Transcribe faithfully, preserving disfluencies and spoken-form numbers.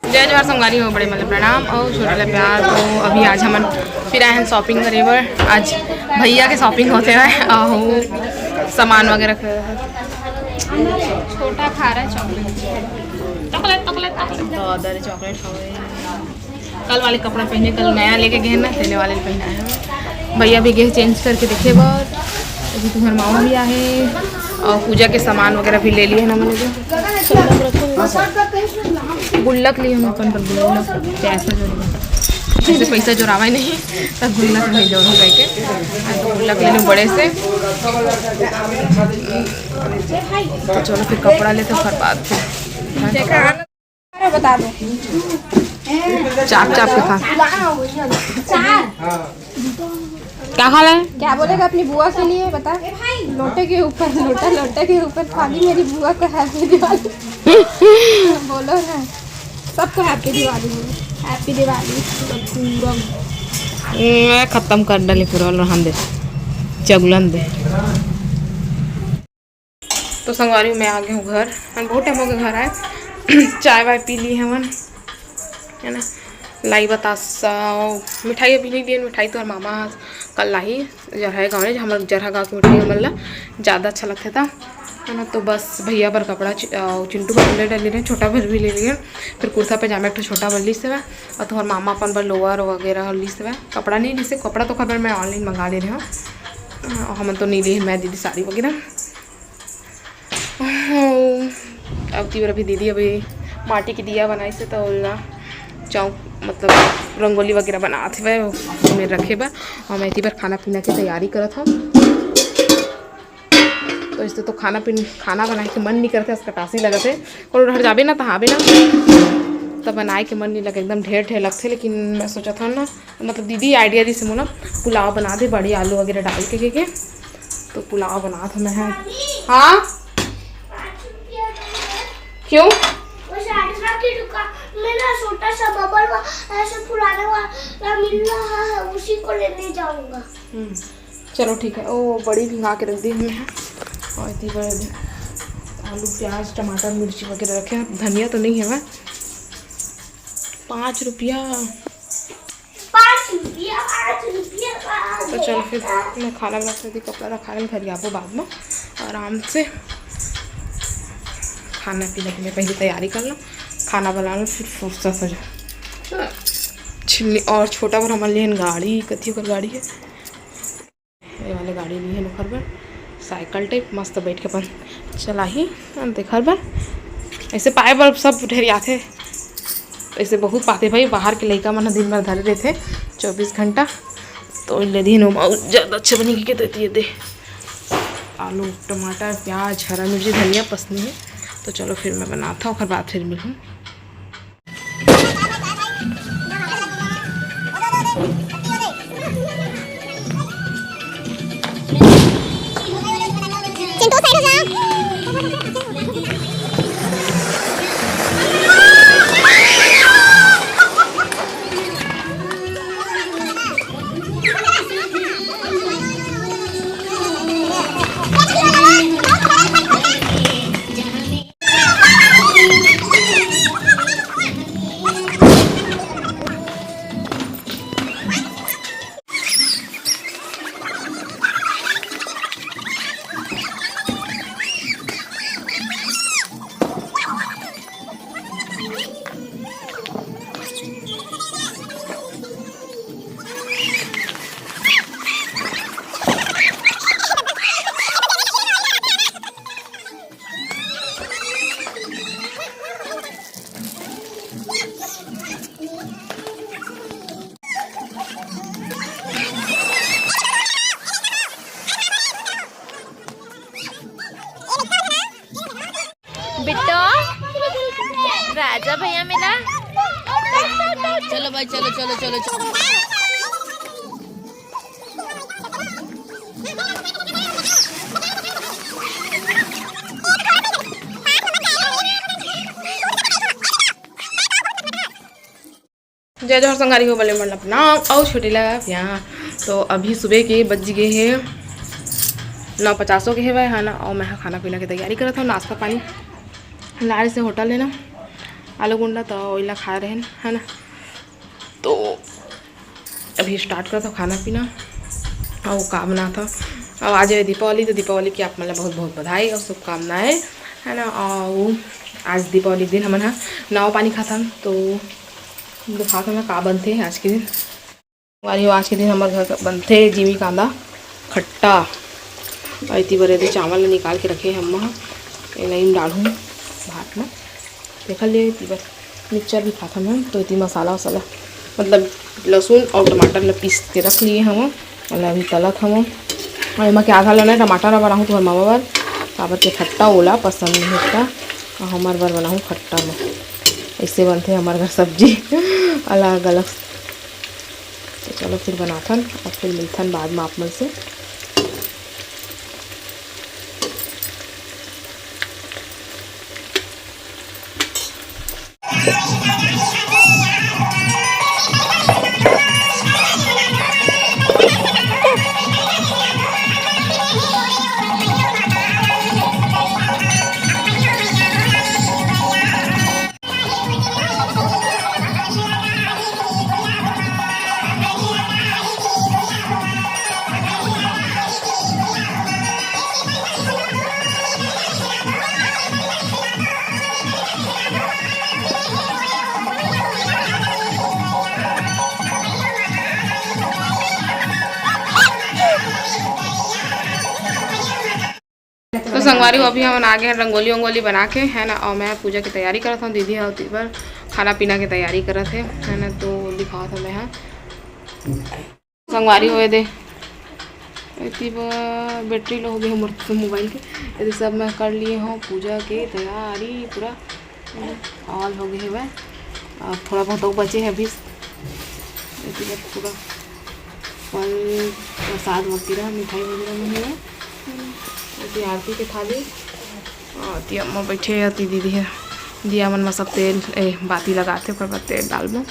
जय जोहार संगवारी हो, बड़े मन ल प्रणाम अउ छोटे ल प्यार। तो अभी आज हमन फिर आए हैं shopping करे बर। आज भैया के shopping होते हुए अउ सामान वगैरह छोटा खा रहा है chocolate, chocolate, chocolate, chocolate। कल वाले कपड़ा पहने, कल नया लेके गए ना, तेने वाले पहना है। भैया भी गए change करके देखे बर। अभी तुम्हार मामा भी आए और पूजा के सामान वगैरह भी ले लिए ना मैंने जो। गुल्लक लिए हम अपन पर, गुल्लक, पैसा जोड़े, ऐसे पैसा जोड़ावा ही नहीं, तब गुल्लक नहीं जोड़ू कह के। तो गुल्लक ले लूँ बड़े से। तो चलो फिर कपड़ा लेते हैं, ओकर बाद फिर अरे बता दो। चाप चाप के खा। क्या खा रहे हैं? क्या बोलेगा अपनी बुआ के लिए, बता। लोटे के ऊपर, लोटा लोटे के ऊपर, खाली मेरी बुआ को हैप्पी दिवाली। बोलो ना, सबको हैप्पी दिवाली बोलो। हैप्पी दिवाली। मैं खत्म कर डाली पूरा, रहन दे, चगुलन दे। तो संगवारी, मैं आ गए हूँ घर। हमन बहुत टाइम हो गया घर आए। चाय वाय पी ली हमन, है ना। लाई बतासा, मिठाई अभी नहीं दिए, मिठाई तो हर मामा कल लाही। जरहा गाँव में, हमर जरहा गाँव की मिठाई हमन ला ज़्यादा अच्छा लगता था, है ना। तो बस भैया बर कपड़ा चि-, अ, चिंटू बर ले डाली रहे, छोटा बर भी ले लिए, फिर कुर्ता पैजामा एक ठो छोटा बर ली से, और तुम्हार मामा अपन बर लोअर वगैरह ली से। कपड़ा नहीं ली से, कपड़ा तो खबर मैं online मंगा ले रहे हूँ। अ, हमन तो नहीं लिए, मैं दीदी साड़ी वगैरह। अब ती बर अभी दीदी अभी माटी के दिया बनाइस हे, तो ओला चौक, मतलब रंगोली वगैरह बनात हवय, ओमे रखे बर। और मैं एती बर खाना पीना के तैयारी करत हव। तो इससे तो खाना पीन-, खाना बनाए के मन नहीं करते, अस कटासी लगत हे। कोनो डहर जाबे ना, तहाँ आबे ना, तब बनाए के मन नहीं लगे, एकदम ढेर ढेर लगथे। लेकिन मैं सोचत हव ना, मतलब दीदी idea दिस मोला, पुलाव बना दे, बड़ी आलू वगैरह डाल के, के, के। तो पुलाव बनात हव मैं ह। हाँ? क्यों? वो साठ रुपया की दुकान में ना छोटा सा बबल वा-, ऐसे फुलाने वाला मिल रहा है, उसी को लेने जाऊंगा। हम्म, चलो ठीक है। ओ, बड़ी भिंगा के रख दी हमने है। और इतनी बड़ी आलू, प्याज, टमाटर, मिर्ची वगैरह रखे हैं। धनिया तो नहीं है वह। पाँच रुपया। पाँच रुपया, पाँच रुपया, पाँच तो चलो फिर रुपया। मैं खाना बना सकती, कपड़ा रखा है, घर जाबो बाद में आराम से। खाना पीना की मैं पहले तैयारी कर लूँ, खाना बना लूँ, फिर फुर्सत हो जाए। छिन्नी और छोटा बर हमन लेन गाड़ी, कथी ओकर गाड़ी है, ये वाले गाड़ी ली है ओखर बर, साइकिल टाइप मस्त बैठ के अपन चलाही। देख हर बर ऐसे पाए बर सब ढेरियाथे, ऐसे बहुत पाते भाई। बाहर के लइका मन ह दिन भर धरे रहथे चौबीस घंटा, तो ले दिन ओमा ज़्यादा अच्छा बनी के देती है दे। आलू, टमाटर, प्याज, हरा मिर्ची, धनिया पसनी है। तो चलो फिर मैं बनाता हूँ, ओकर बाद फिर मिलूँ। चिंटू, side हो जा। बिट्टो, राजा भैया मिला। चलो भाई, चलो, चलो, चलो, चलो। जय जोहार संगवारी हो, बले मन ल प्रणाम अउ छोटे ल प्यार। तो अभी सुबह के बज गए हे नौ पचास हो गए हेवय, है ना। और मैं ह खाना पीना के तैयारी करत हूँ, नाश्ता पानी लाए से होटल है ना। आलू गुंडा तो ओइला खाए रहेन, है ना। तो अभी start करत हव खाना पीना। अउ का बनात हव, अब आज है दीपावली, तो दीपावली की आप मन ला बहुत बहुत बधाई और शुभकामनाएं, है ना। और आज दीपावली के दिन हमन ह नवा पानी खाथन, तो दिखात हव मैं का बनथे आज के दिन। संगवारी हो, आज के दिन हमर घर बनथे जीमी कांदा खट्टा। अउ एती बर एदे चावल ल निकाल के रखे हम्मा, एला एम डालहूँ भात म। देखल लिए एती बर मिक्सचर भी खाथन हम, तो एती मसाला वसाला, मतलब लहसुन और टमाटर ल पीस के रख लिए हव, ओला अभी तलत हव। और एमा के आधा ल ना टमाटर ल बनाहूँ तो हमर मामा बर, काबर के खट्टा ओला पसंद नहीं होता, और हमर बर बनाहूँ खट्टा म। ऐसे बनथे हमर घर सब्जी अलग अलग। तो चलो फिर बनाथन और फिर मिलथन बाद में आप मन से। तो संगवारी हो, अभी हमन आ गे हन रंगोली वंगोली बना के, है ना। और मैं पूजा की तैयारी करत हूँ, दीदी ह ओती बर खाना पीना की तैयारी करत हे, है ना। तो दिखावत हूँ मैं ह संगवारी हो, एदे एती बर battery low हो गे हे मोर मोबाइल के। एदे सब मैं कर लिए हूँ पूजा के तैयारी पूरा। All हो गे हवय, अब थोड़ा बहुत अउ बचे हे अभी। एती बर पूरा फल, प्रसाद वगैरह, मिठाई वगैरह मन हवय। एती आरती के थाली, अउ एती अम्मा बैठे हे, एती दीदी हे, दिया मन म सब तेल, ए, बाती लगाथे, ओकर बाद तेल डालबो।